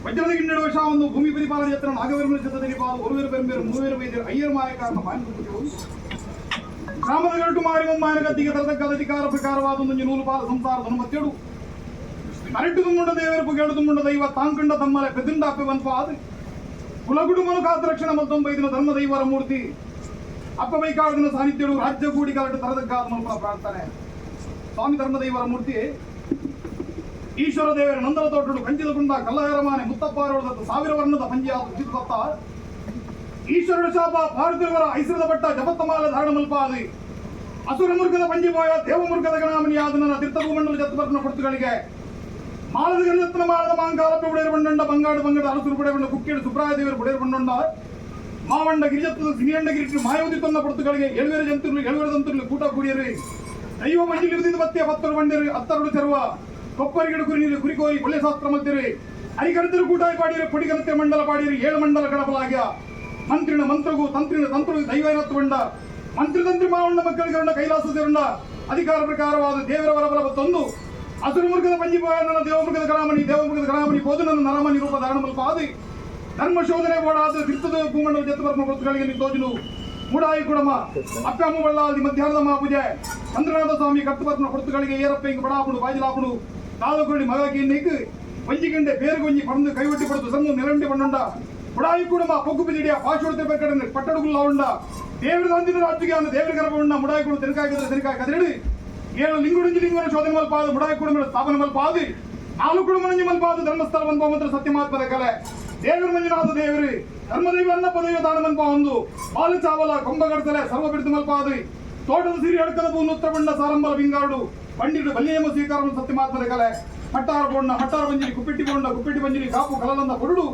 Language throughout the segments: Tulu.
ವಜ್ರದ ಗಿಂಡಡ ವರ್ಷ ಒಂದು ಭೂಮಿ ಪರಿಪಾಲನೆ ಯತ್ರ ನಾಗವರ್ಮನ ಜೊತೆ ಪಾಲು ಒರುವೆರು ಬೆಂಬೇರು ಮೂವೇರು ವೈದ್ಯರು ಅಯ್ಯರ್ ಮಾಯಕಾರನ ಮಾಯನ ಗ್ರಾಮದ ಗರಟು ಮಾರಿ ಮಾಯನ ಗದ್ದಿಗೆ ತರತಕ್ಕದ ಅಧಿಕಾರ ಪ್ರಕಾರವಾದ ಒಂದೊಂದು ನೂಲು ಪಾಲ ಸಂಸಾರದ ಹನುಮತ್ತೇಳು ಕರೆಟ್ಟು ತುಂಗುಂಡ ದೇವರು ಪುಗೇಡು ತುಂಗುಂಡ ದೈವ ತಾಂಕಂಡ ತಮ್ಮಲೆ ಪೆದುಂಡ ಅಪ್ಪೆ ವನ್ಪ ಅದು ಕುಲಗುಡುಮನು ಕಾತ ರಕ್ಷಣೆ ಮಲ್ತೊಂಬೈದಿನ ಧರ್ಮ ದೈವರ ಮೂರ್ತಿ ಅಪ್ಪ ಬೈಕಾಡಿನ ಸಾನ್ನಿಧ್ಯಡು ರಾಜ್ಯ ಕೂಡಿ ಕರಟು ತರದಕ್ಕಾದ ಮಲ್ಪನ ಪ್ರಾರ್ಥನೆ. ಸ್ವಾಮಿ ಧರ್ಮದೈವರ ಮೂರ್ತಿ ಈಶ್ವರ ದೇವರ ನಂದನ ತೋಟಡು ಕಂಚಿದ ಗುಂಡ ಕಲ್ಲಹರಮಾನೆ ಮುತ್ತಪ್ಪಾರೋಡದ ಸಾವಿರ ವರ್ಣದ ಪಂಜಿಯಾದ ಉಚಿತ ದತ್ತ ಈಶ್ವರನ ಶಾಪ ಭಾರತಿರುವರ ಐಸರದ ಪಟ್ಟ ಜಪತ್ತಮಾಲ ಧಾರಣ ಮಲ್ಪಾದಿ ಅಸುರ ಮುರ್ಗದ ಪಂಜಿಬೋಯ ದೇವ ಮುರ್ಗದ ಗಣಾಮಣಿಯಾದ ನನ್ನ ತೀರ್ಥಭೂಮಂಡಲ ಜತ್ತವರ್ಣ ಪಡ್ತುಗಳಿಗೆ ಮಾಲದ ಗಣಜತ್ನ ಮಾಲದ ಮಾಂಕಾಲಪ್ಪೆ ಬುಡೇರು ಬಂಡೊಂಡ ಬಂಗಾಡು ಬಂಗಡ ಅರಸುರು ಬುಡೆ ಕುಕ್ಕೇಡು ಸುಬ್ರಾಯ ದೇವರು ಬುಡೇರು ಬಂಡೊಂಡ ಮಾವಂಡ ಗಿರಿಜತ್ತದ ಸಿನಿಯಂಡ ಗಿರಿಟ್ಟು ಮಾಯೋದಿ ತೊನ್ನ ಪಡ್ತುಗಳಿಗೆ ಏಳುವೇರ ಜಂತುಗಳು ಏಳುವೇರ ತಂತುಗಳು ಕೂಟ ಕೂಡಿಯರು ದೈವ ಮಂಜಿಲ್ ಇರುದಿದ್ದು ಬತ್ತಿಯ ಪತ್ತರು ಬಂಡಿರು ಅತ್ತರುಡು ಚೆರುವ ಕೊಪ್ಪರಿಗಡು ಕುರಿ ನೀರು ಕುರಿಕೋರಿ ಒಳ್ಳೆ ಶಾಸ್ತ್ರ ಮಲ್ತಿರಿ ಹರಿಕರಿತರು ಕೂಟಾಯಿ ಪಾಡಿರು ಪೊಡಿಗನತೆ ಮಂಡಲ ಪಾಡಿರು ಏಳು ಮಂಡಲ ಗಣಪಲಾಗ್ಯ ಮಂತ್ರಿನ ಮಂತ್ರಗೂ ತಂತ್ರಿನ ತಂತ್ರಗೂ ದೈವನತ್ತು ಬಂಡ ಮಂತ್ರಿ ತಂತ್ರಿ ಮಾವಣ್ಣ ಮಕ್ಕಳಿಗೆ ಕೈಲಾಸ ಸೇರುಂಡ ಅಧಿಕಾರ ಪ್ರಕಾರವಾದ ದೇವರ ವರಬಲ ತಂದು ಅಸುರ ಮುರ್ಗದ ಪಂಜಿ ನನ್ನ ದೇವಮೃಗದ ಗಣಾಮಣಿ ದೇವಮೃಗದ ಗಣಾಮಣಿ ಹೋದು ನನ್ನ ನರಮಣಿ ರೂಪ ಧಾರಣ ಮಲ್ಪ ಧರ್ಮ ಶೋಧನೆ ಬೋಡಾದ ತೀರ್ಥದ ಭೂಮಂಡಲ ಜತವರ್ಮ ವೃತ್ತಗಳಿಗೆ ತೋಜುನು ಮೂಡಾಯಿ ಕುಡಮ ಅಪ್ಪಮ್ಮ ಬಳ್ಳಾದಿ ಮಧ್ಯಾಹ್ನದ ಮಹಾಪೂಜೆ ಚಂದ್ರನಾಥ ಸ್ವಾಮಿ ಕರ್ತುಪರ್ನ ಹೊರತುಗಳಿಗೆ ಏರಪ್ಪ ಇಂಗ್ ಬಡಾಪುಡು ಬಾಜಿಲಾಪುಡು ತಾಲುಕೊಡಿ ಮಗಾಕಿ ನೀಕು ಒಂಜಿ ಗಂಟೆ పేరు కొంజి పడంದು ಕೈವಟ್ಟಿ ಪಡೆದು ಸಣ್ಣ ನೆಲಂಡಿ ಬಂಡೊಂಡ ಬುಡಾಯಿ ಕುಡಮ ಪೊಗ್ಗು ಬಿದಿಡಿಯ ಪಾಶೋಡ್ತೆ ಬೇಕಡೆ ಪಟ್ಟಡುಗುಲ್ಲ ಉಂಡ ದೇವರ ದಂದಿನ ರಾಜ್ಯಗೆ ಅನ್ನ ದೇವರ ಗರ್ಭ ಉಂಡ ಮುಡಾಯಿ ಕುಡು ತೆನಕಾಯಿ ಕದ್ರೆ ತೆನಕಾಯಿ ಕದರಿಡಿ ಏಳು ಲಿಂಗುಡಿಂಜಿ ಲಿಂಗನ ಶೋಧನೆ ಮಲ್ಪಾದು ಮುಡಾಯಿ ಕುಡುಮ ಸ್ಥಾಪನೆ ಮಲ್ಪಾದು ನಾಲ್ಕು ಕುಡುಮನಂಜಿ ಮಲ್ಪಾದು ಧರ್ಮಸ್ಥಳ ಬಂದ ಮಂತ್ರ ಸತ್ಯಮಾತ್ಮದ ಕಲೆ ದೇವರು ಮಂಜುನಾಥ ದೇವರು ಧರ್ಮದೈವ ಅನ್ನ ಪದವಿಯ ದಾನ ಮನ್ಪ ಒಂದು ಬಾಲು ಚಾವಲ ಕೊಂಬಗಡತಲೆ ಸರ್ವ ಬಿಡಿದು ಮಲ್ಪಾದು ತೋಟದ ಸಿರಿ ಅಡಕದ ಭೂ ಬಂಡ ಸಾರಂಬಲ ಬಿಂಗಾರುಡು ಪಂಡಿರು ಬಲ್ಯಮ ಸ್ವೀಕಾರ ಸತ್ಯಮಾತ್ಮದ ಕಲೆ ಹಟ್ಟಾರ ಬೋಂಡ ಹಟ್ಟಾರ ಬಂಜಿರಿ ಕುಪ್ಪಿಟ್ಟಿ ಬೋಂಡ ಕುಪ್ಪಿಟ್ಟಿ ಬಂಜಿರಿ ಕಾಪು ಕಲಲಂದ ಕೊಡುಡು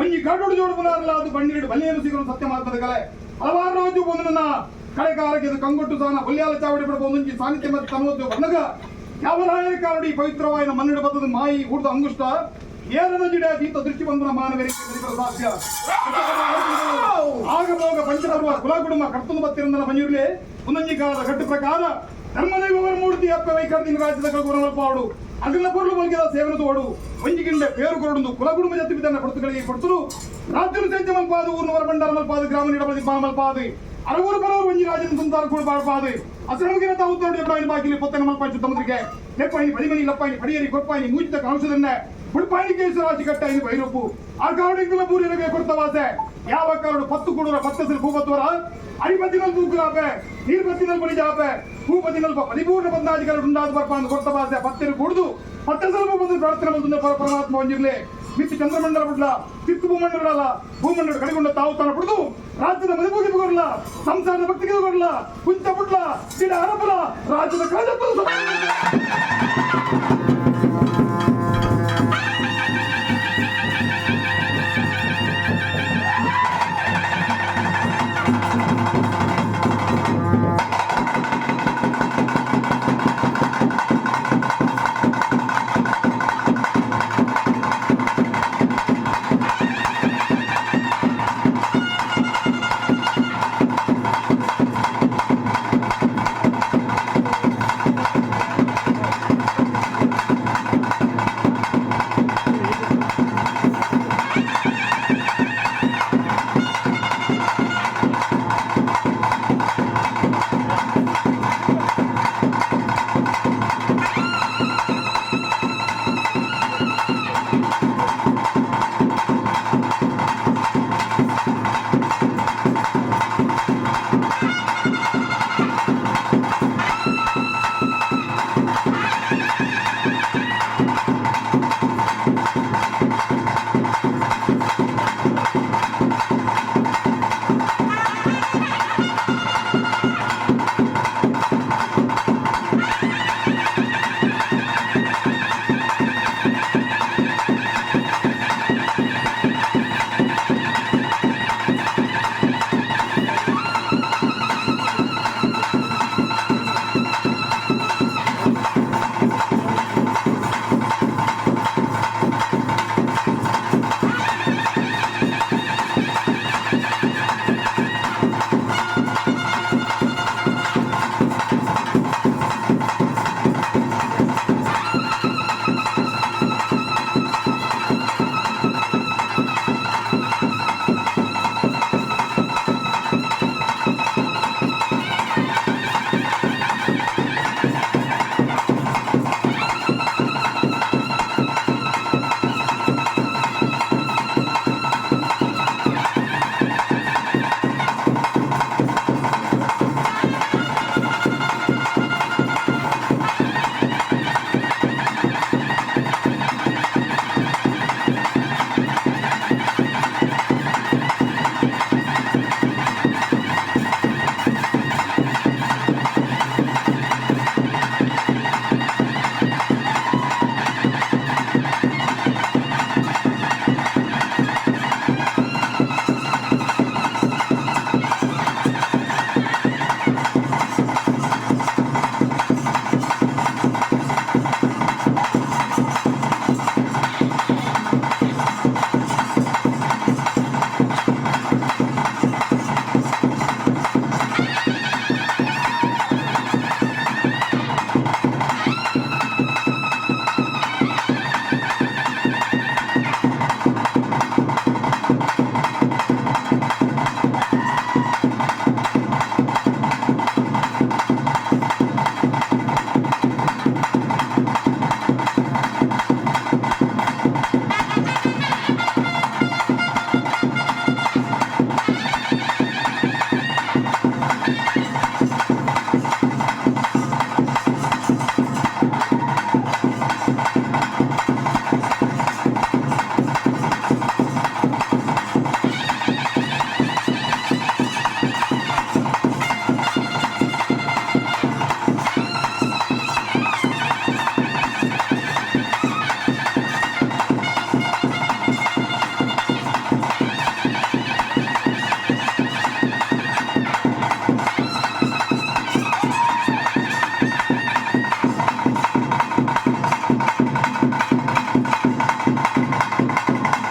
ಒಂಜಿ ಕಾಟೋಡು ಜೋಡು ಪುನಾರಲ್ಲ ಅದು ಪಂಡಿರು ಬಲ್ಯಮ ಸ್ವೀಕಾರ ಸತ್ಯಮಾತ್ಮದ ಕಲೆ ಹಲವಾರು ರಾಜು ಬಂದನ ಕಳೆಕಾರಕ್ಕೆ ಇದು ಕಂಗೊಟ್ಟು ಸಾನ ಬಲ್ಯಾಲ ಚಾವಡಿ ಬಿಡಬಹುದು ಒಂಜಿ ಸಾನ್ನಿಧ್ಯ ಮತ್ತು ತನ್ನೋದು ಬಣ್ಣಗ ಯಾವ ರಾಯರ ಕಾರಡಿ ಪವಿತ್ರವಾಯಿನ ಮನ್ನಡ ಬತ್ತದ ಮಾಯಿ ಊರ್ದ ಅಂಗುಷ್ಟ ಏರದ ಜಿಡ ದೀತ ದೃಷ್ಟಿ ಬಂಧನ ಮಾನವರಿಗೆ ಸಾಧ್ಯ ಆಗಭೋಗ ಪಂಚಪರ್ವ ಕುಲ ಕುಟುಂಬ ಕರ್ತುಂದು ಬತ್ತಿರಂದನ ಬಂಜಿರ್ಲಿ ಒಂದೊಂಜಿ ಕಾಲದ ಕಟ್ಟು ಪ್ರಕಾರ ಧರ್ಮದೈವರ ಮೂರ್ತಿ ಅಪ್ಪ ವೈಕರ್ದಿನ ರಾಜ್ಯದ ಕಲ್ಗುಣವಲ್ಪಾಡು ಅಗಲ ಪೊರ್ಲು ಬಲ್ಗೆದ ಸೇವನ ತೋಡು ಒಂಜಿ ಗಿಂಡೆ ಪೇರು ಕೊರಡುಂದು ಕುಲ ಕುಟುಂಬ ಜತ್ತಿ ಬಿದ್ದನ್ನ ಪಡ್ತುಗಳಿಗೆ ಪಡ್ತುರು ರಾಜ್ಯನು ಸೇಚ ಮಲ್ಪಾದು ಊರ್ನವರ ಬಂಡಾರ ಮಲ್ಪಾದು ಗ್ರಾಮ ನೀಡಬಲಿ ಮಲ್ಪಾದು ಅರವೂರು ಬರೋರು ಒಂಜಿ ರಾಜನ ಸಂಸಾರ ಕೂಡ ಬಾಳ್ಪಾದು ಅಸರಮಗಿನ ತಾವು ತೋಡಿ ಎಬ್ಬಾಯಿನ ಬಾಕಿಲಿ ಪೊತ್ತನ ಮಲ್ಪಾಯಿ ಚುತ್ತಮದ್ರಿಗೆ ಲೆಪ್ಪಾಯಿನಿ ಪಡಿಮನಿ ಲಪ್ಪಾಯಿನಿ ಪಡಿಯರಿ ಕೊಪ್ಪಾಯಿನಿ ಮೂಜಿತ ಕಾಂಶದನ್ನ ಬುಡ್ಪಾಯಿನಿ ಕೇಸರಾಜಿ ಕಟ್ಟಾಯಿನಿ ಬೈರೊಪ್ಪು ಆ ಕಾರುಡಿಂಗಲ ಬೂರಿನಗೆ ಕೊಡ್ತವಾಸೆ ಯಾವ ಕಾರುಡು ಪತ್ತು ಕೂಡುರ ಪತ್ತಸಲು ಭೂಪತ್ವರ ಅರಿಪತ್ತಿನಲ್ ತೂಕುಲಾಪೆ ನೀರ್ಪತ್ತಿನಲ್ ಬಳಿಜಾಪೆ ಭೂಪತಿನಲ್ಪ ಪರಿಪೂರ್ಣ ಬಂದಾಜಿಗಳ ಉಂಡಾದ ಬರ್ಪ ಅಂದು ಕೊಡ್ತವಾಸೆ ಪತ್ತಿರು ಕೂಡುದು ಪತ್ತಸಲು ಭೂಪತಿ ಪ್ರಾರ್ಥನೆ ಬಂದ ಪರಮಾತ್ಮ ಒಂಜಿರ್ಲಿ ಮಿತ್ತು ಚಂದ್ರಮಂಡಲ ಬಿಡ್ಲ ತಿತ್ತು ಭೂಮಂಡಲ ಭೂಮಂಡಲ ಕಡೆಗೊಂಡ ತಾವು ತಾನು ಬಿಡುದು ರಾಜ್ಯದ ಮದುಮುಗಿ ಕೊರಲ ಸಂಸಾರದ ಭಕ್ತಿಗೆ ಕೊರಲ ಕುಂಚ ಬಿಡ್ಲ ದಿಡ ಅರಪಲ ರಾಜ್ಯದ ಕಾಜಪ್ಪಲು. ಠಠಠಠ.